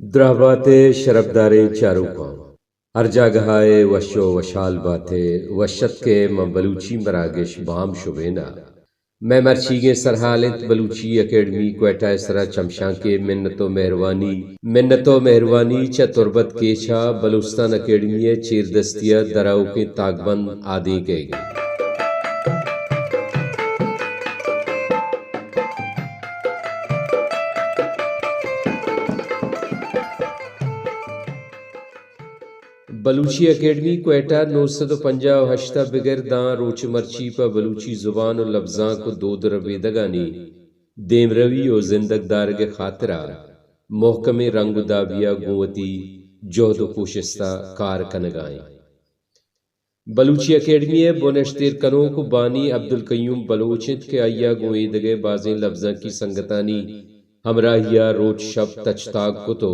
دراہ بات ئے شرپداریں چاروکاں، ہر جاگہ ءَ ئے وش ءُ وشحال بات ئے۔ وش اتک ئے ماں بلوچی مراگش بام شبین ءَ۔ مئے مرچیگیں سرحال اِنت بلوچی اکیڈمی کوئٹہ ءِ سرا چمشانکے۔ منت ءُ مہروانی، منت ءُ مہروانی چہ تربت کیچ ءَ بلوچستان اکیڈمی ءِ چیردستی ءَ درآؤکیں تاکبند آدینک ئیگ اِنت۔ بلوچی اکیڈمی کوئٹہ نوزدہ سد ءُ پنجاہ ءُ ہشت ءَ بگر داں روچ مرچی پہ بلوچی زبان ءُ لبزانک ءُ دود ءُ ربیدگانی دیمروی ءُ زندگ دارگ ءِ خاطرا مہکمیں رنگ ءُ دابی ءَ گوں وتی جہد ءُ کوشست ءَ کار کنگ ءَ اِنت۔ بلوچی اکیڈمی ءِ بنہشت ایر کنوک ءُ بانی عبدالقیوم بلوچ اِنت کہ آئی ءَ گوں ایدگہ بازیں لبزانکی سنگتانی ہمراہی ءَ روچ شپ تچ تاگ کت ءُ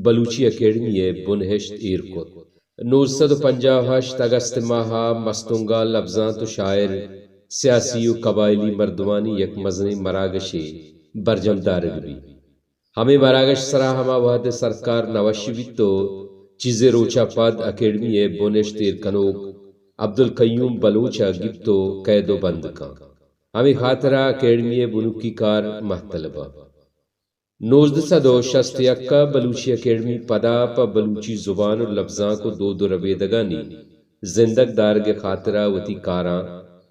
بلوچی اکیڈمی ءِ بنہشت ایر کت۔ نوزدہ سد ءُ پنجاہ ءُ ہشت اگست ماہ ءَ مستونگ ءَ لبزانت ءُ شاعر، سیاسی ءُ قبائلی مردمانی یک مزنیں مراگشے برجم دارگ بیت۔ ہمے مراگش ءِ سرا ہما وہد ءَ سرکار نہ وش بیت ءُ چیزے روچ ءَ پد اکیڈمی ءِ بنہشت ایر کنوک عبدالقیوم بلوچ ءَ گیپت ءُ قید ءُ بند کنت۔ ہمے خاطرا اکیڈمی ءِ بنکی کار مہتل بنت۔ نوزدہ سد ءُ شست ءُ یک ءَ بلوچی اکیڈمی پدا پہ بلوچی زبان ءُ لبزانک ءُ دود ءُ ربیدگانی زندگ دارگ ءِ خاطرا وتی کاراں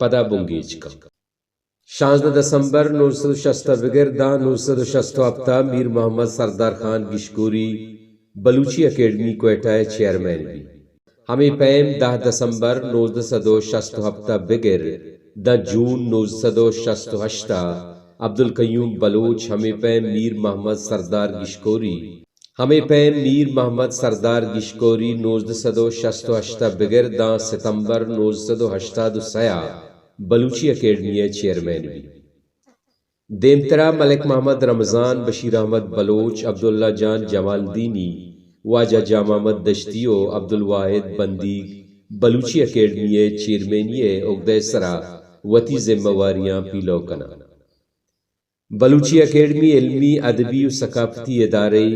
پدا بنگیج کنت۔ شانزدہ دسمبر نوزدہ سد ءُ شست ءَ بگر داں نوزدہ سد ءُ شست ءُ ہپت ءَ میر محمد سردار خان گیشکوری بلوچی اکیڈمی کوئٹہ ءِ چیئرمین بیت۔ ہمے پیم دہ دسمبر نوزدہ سد ءُ شست ءُ ہپت ءَ بگر داں جون نوزدہ سد ءُ شست ءُ ہشت ءَ عبدالقیوم بلوچ ہمے پیم میر محمد سردار گیشکوری ہمے پیم میر محمد سردار گیشکوری نوزدہ سد ءُ شست ءُ ہشت ءَ بگر داں ستمبر نوزدہ سد ءُ ہشتاد ءُ سئے ءَ بلوچی اکیڈمی ءِ چیئرمین بیت۔ دیمترا ملک محمد رمضان، بشیر احمد بلوچ، عبداللہ جان جمالدینی، واجہ جان محمد دشتی ءُ عبدالواحد بندیگ بلوچی اکیڈمی ءِ چیئرمینی ءِ اگدہ ءِ سرا وتی ذمہ واریاں پیلو کناں۔ بلوچی اکیڈمی علمی، ادبی ءُ ثقافتی ادارہ اے۔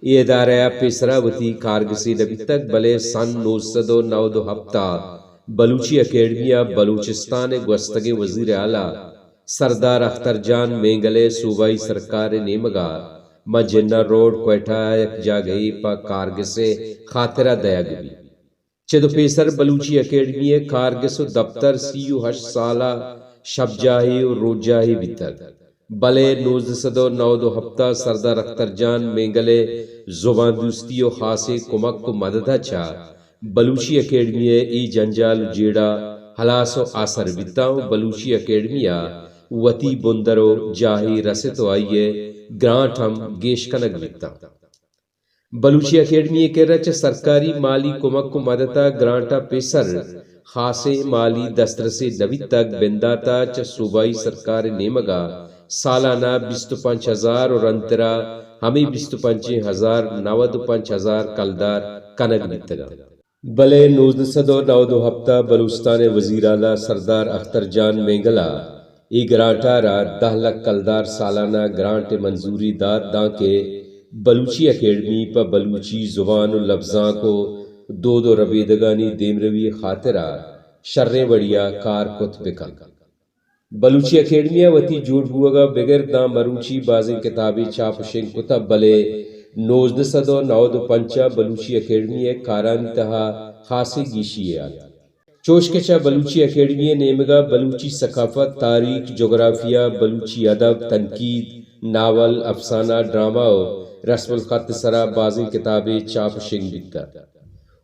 اے ادارہ ءَ پیسرا وتی کارگسے نہ بیتگ، بلے سن نوزدہ سد ءُ نود ءُ ہپت ءَ بلوچی اکیڈمی ءَ بلوچستان ءِ گوستگیں وزیر اعلی سردار اختر جان مینگل ءِ صوبائی سرکار ءِ نیمگ ءَ ماں جناح روڈ کوئٹہ ءَ یک جاگہے پہ کارگس ءِ خاطرا دئیگ بیت۔ چد ءُ پیسر بلوچی اکیڈمی ءِ کارگس ءُ دپتر سی ءُ ہشت سال ءَ شپجاہے ءُ روچجاہے بیتگ، بلے نوزدہ سد ءُ نود ءُ ہپت ءَ سردار اختر جان مینگل ءِ زبان دوستی ءُ خاصیں کمک ءُ مدد ءَ چہ بلوچی اکیڈمی ءِ اے جنجال ءُ جیڑہ ہلاس ءُ آسر بیتاں ءُ بلوچی اکیڈمی ءَ وتی بندر ءُ جاہے رست ءُ آئی ءِ گرانٹ ہم گیش کنگ بیتاں۔ بلوچی اکیڈمی ءِ کرا چہ سرکاری مالی کمک ءُ مدت ءَ گرانٹ ءَ پیسر خاصیں مالی دسترسے نہ بیتگ، بندات ءَ چہ صوبائی سرکار ءِ نیمگ ءَ سالانہ بیست ءُ پنچ ہزار ءُ رندترا ہمے بیست ءُ پنچیں ہزار نود ءُ پنچ ہزار کلدار کنگ بیتگ اَنت۔ بلے نوزدہ سد ءُ نود ءُ ہپت ءَ بلوچستان ءِ وزیر اعلی سردار اختر جان مینگل ءَ اے گرانٹ ءَ را دہ لکھ کلدار سالانہ گرانٹ ءِ منظوری دات، دانکہ بلوچی اکیڈمی پہ بلوچی زبان ءُ لبزانک ءُ دود ءُ ربیدگانی دیمروی ءِ خاطر ءَ شریں وڑے ءَ کار کت بہ کنت۔ بلوچی اکیڈمی ءَ وتی جوڑ بوگ ءَ بگر داں مروچی بازیں کتابے چاپ ءُ شنگ کتہ، بلے نوزدہ سد ءُ نود ءُ پنچ ءَ بلوچی اکیڈمی ءِ کارانی تہا خاصیں گیشی یے ات۔ چوش کہ چہ بلوچی اکیڈمی ءِ نیمگ ءَ بلوچی ثقافت، تاریخ، جغرافیہ، بلوچی ادب، تنقید، ناول، افسانہ، ڈرامہ ءُ رسم الخط ءِ سرا بازیں کتابے چاپ ءُ شنگ بیتہ۔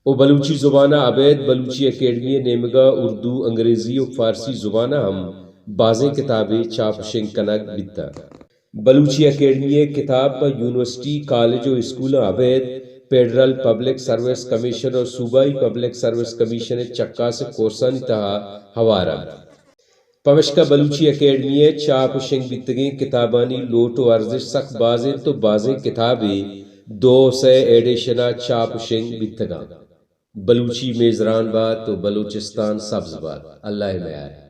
ءُ بلوچی زبان ءَ ابید بلوچی اکیڈمی ءِ نیمگ ءَ اردو، انگریزی ءُ فارسی زبان ءَ ہم بازیں کتابے چاپ ءُ شنگ کنگ بیتہ۔ بلوچی اکیڈمی ءِ کتاب پہ یونیورسٹی، کالج ءُ اسکولاں ابید فیڈرل پبلک سروس کمیشن ءُ صوبائی پبلک سروس کمیشن ءِ چکاس ءِ کورسانی تہا ہوار اَنت۔ پمشکا بلوچی اکیڈمی ءِ چاپ ءُ شنگ بیتگیں کتابانی لوٹ ءُ ارزشت سک باز اِنت ءُ بازیں کتابے دو سئے ایڈیشن ءَ چاپ ءُ شنگ بیتگ اَنت۔ بلوچی میزران بات ءُ بلوچستان سبز بات۔ اللہ ءِ میار۔